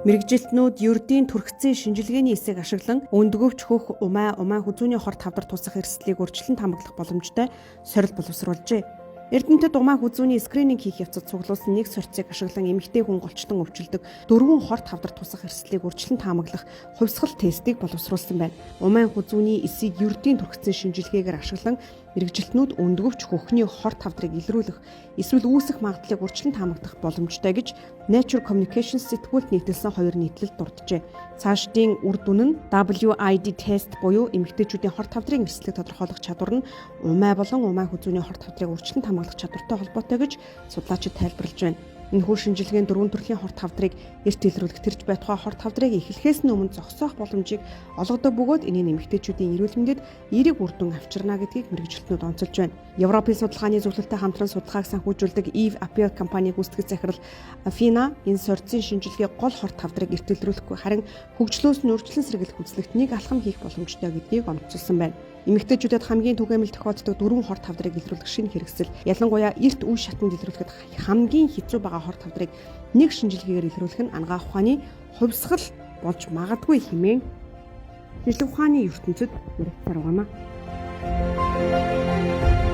Мэргэжилтнүүд ердийн түргэцийн шинжилгээний эсийг ашиглан өндгөвч, хөх, умай, умайн хүзүүний хорт хавдар тусах эрсдлийг урьдчилан таамаглах боломжтой сорил боловсруулжээ. Эрдэмтэд умайн хүзүүний скрининг хийх явцад цуглуулсан нэг сорьцыг ашиглан эмэгтэй хүн голчлон өвчлөдөг дөрвөн хорт хавдар тусах эрсдлийг урьдчилан таамаглах хувьсгал тестийг боловсруулсан байна. Умайн хүзүүний эсийг ердийн түргэцийн шинжилгээгээр ашиглан мэргэжилтнүүд өндгөвч, хөхний хорт хавдрыг илрүүлэх эсвэл үүсэх магадлалыг урьдчилан таамаглах боломжтой гэж Nature Communications сэтгүүлд нийтэлсэн хоёр нийтлэлд дурджээ. Цаашдын үр дүн нь WID тест буюу эмэгтэйчүүдийн хорт хавдрын эрсдлийг тодорхойлох чадвар нь умай болон умайн хүзүүний хорт хавдрыг урьдчилан таамаглах чадвартай холбоотой гэж судлаачид тайлбарлаж байна. Энэхүү шинжилгээнд дөрвөн төрлийн хорт хавдрыг эрт илрүүлэх тэрч байтугай хорт хавдрыг эхлэхээс нь өмнө зогсоох боломжийг олгодог бөгөөд энэ нь эмэгтэйчүүдийн эрүүл мэндэд эерэг үр дүн авчирна гэдгийг мэргэжилтнүүд онцолж байна. Европын судалгааны зөвлөлтөй хамтран судалгааг санхүүжүүлдэг Eve Appeal компанийн гүйцэтгэх захирал Афина энэ сорьцын шинжилгээ гол хорт хавдрыг эрт илрүүлэхгүй, харин хөгжлөөс нь урьдчилан сэргийлэх үзлэгт нэг алхам хийх боломжтой гэдгийг онцолсон байна. Эмэгтэйчүүдэд хамгийн түгээмэл тохиолддог дөрвөн хорт хавдрыг илрүүлэх шинэ хэрэгсэл, ялангуяа эрт үе шатанд илрүүлэхэд хамгийн хэцүү байгаа хорт хавдрыг нэг шинжилгээгээр илрүүлэх нь анагаах ухааны хувьсгал болж магадгүй хэмээн шинжлэх ухааны ертөнцөд яригдсаар байгаа юм.